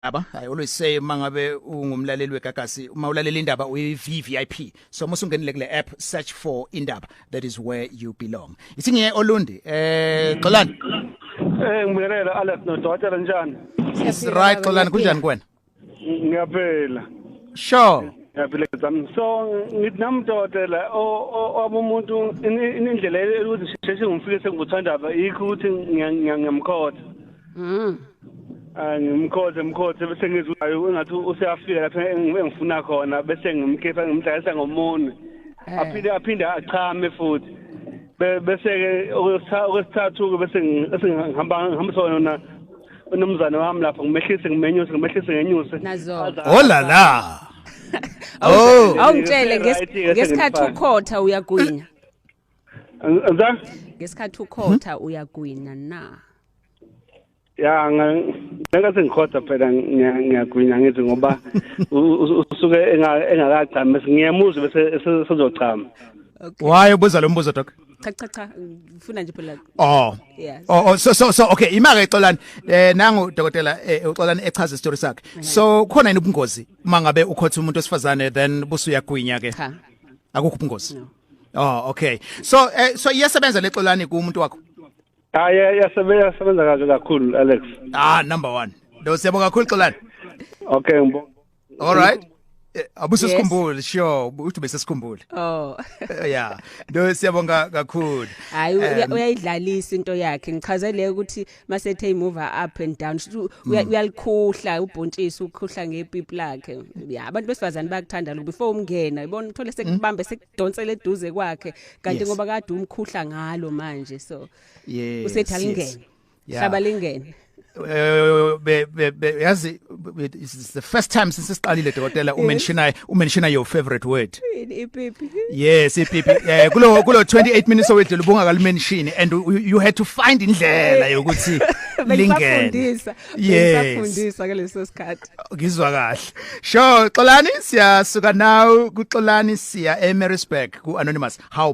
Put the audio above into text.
Indaba, I always say, mangabe ungumlaleli weGagasi, uma ulalela indaba uyi VVIP. So musungenile kule app, search for indaba, that is where you belong. Isingiye Olundi, Xolani. Ngibingelele Alex nodokotela, njani? It's right, Xolani, kunjani kuwena? Ngiyaphila. Ngiyaphila zami. So ngithi nami, dokotela, umuntu indlela ukuthi sheshe ngifike sengivuthandaba yikho ukuthi ngiyamkhotha. Ah, ngimkhothe, mkhothe, bese ngizwa engathi useyafika lapha engifuna khona, bese ngimkhipha, ngimdlalisa ngomunwe. Aphinde achame futhi. Bese ke okwesithathu ke bese ngihamba ngihambisa yona unomzane wami lapha, ngimehlise, ngimenyuse, ngimehlise, ngenyuse. Nazo. Oh la la. Oh. Awungitshele, Right-ke, ngesikhathi sengifaka. ukhotha uyagwinya? Nza? Ngesikhathi ukhotha uyagwinya na? Ya, ngenkathi ngikhotha phela ngiyagwinya, ngithi ngoba usuke engakachami, bese ngiyamuzwa bese sezochama. Okay. Why ubuza lo mbuzo, doc? Cha, cha, cha, ngifuna nje phela. Oh. Yes. Oh, so okay, ima ke Xolani. Nangu dokotela, uXolani echaza story sakhe. So khona yini ubungozi mangabe ukhotha umuntu osifazane then busu uyagwinya ke? Cha. Akukho ubungozi. No. Oh, okay. So iyasebenza lexolani kumuntu wakho? Hayi, yasebenza kahle kakhulu, Alex. Ah, number 1. Lo siyabonga kakhulu, Xolani. Okay, ngibonga. All right. Abuso Yes. sikhumbule, sure, uthi bese sikhumbule. Oh. Yeah. No, siyabonga kakhulu. Hayi, uyayidlalisa into yakhe. Ngichazele ukuthi masethe move up and down, uyalikhuhla ubhontshisi, ukhuhla ngepipi lakhe. Ya, abantu besifazane bayakuthanda lokho. Before umngena, ibona uthole sekubambe, sekudonsela eduze kwakhe, kanti ngoba kade umkhuhla ngalo manje, so usethi alingene. Hlaba lingene. Be yazi it's the first time since siqalile, dokotela, umentiona your favorite word. Yini, ipipi? Yes, ipipi. Kulo 28 minutes owedlula ubungakalimention and you had to find indlela yokuthi lingene. Bengisafundisa. Bengisafundisa ngaleso sikhathi. Ngizwa kahle. Sure, Xolani, siyasuka now kuXolani siya eMaritzburg ku Anonymous. How